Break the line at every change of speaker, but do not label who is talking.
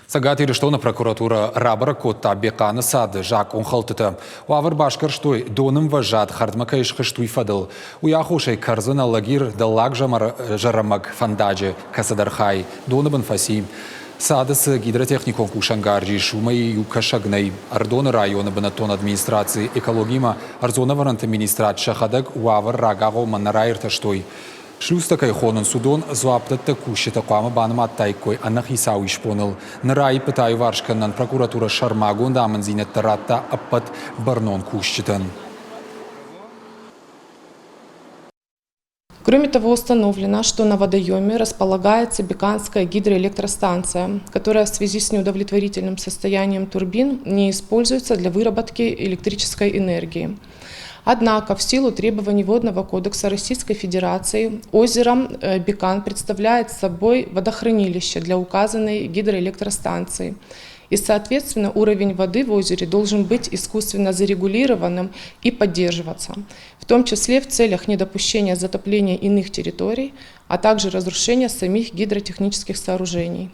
Цӕгат Ирыстоны прокуратурӕ рабӕрӕг кодта Бехъаны цады закъонхӕлдтытӕ. Уавӕр басгӕрстой, донӕмвӕзад хӕрдмӕ кӕй схызт, уый фӕдыл. Уый аххосӕй кӕрдзын Алагир дӕллаг зӕрӕмӕг фӕндаджы кӕцыдӕр хай доны бын фӕци. Цады цы гидротехникон кусӕнгарз ис, уымӕй иу кӕсӕг нӕй. Ӕрыдоны районы бынӕттон администраци экологимӕ ӕрдзон ӕвӕрӕнты министрад сӕхӕдӕг уавӕр рагагъоммӕ нӕ раиртӕстой. Шлюзтӕ кӕй хонынц, уыдон дзуапдӕттӕг кусджытӕ хъуамӕ банымадтаиккой ӕнӕхицау исбоныл. Ныр аиппытӕ аиуварс кӕнынӕн прокуратурӕ сӕрмагонд амынддзинӕдтӕ радта ӕппӕт бӕрнон кусджытӕн.
Кроме того, установлено, что на водоеме располагается Беканская гидроэлектростанция, которая в связи с неудовлетворительным состоянием турбин не используется для выработки электрической энергии. Однако в силу требований Водного кодекса Российской Федерации озеро э, Бекан представляет собой водохранилище для указанной гидроэлектростанции. И, соответственно, уровень воды в озере должен быть искусственно зарегулированным и поддерживаться, в том числе в целях недопущения затопления иных территорий, а также разрушения самих гидротехнических сооружений.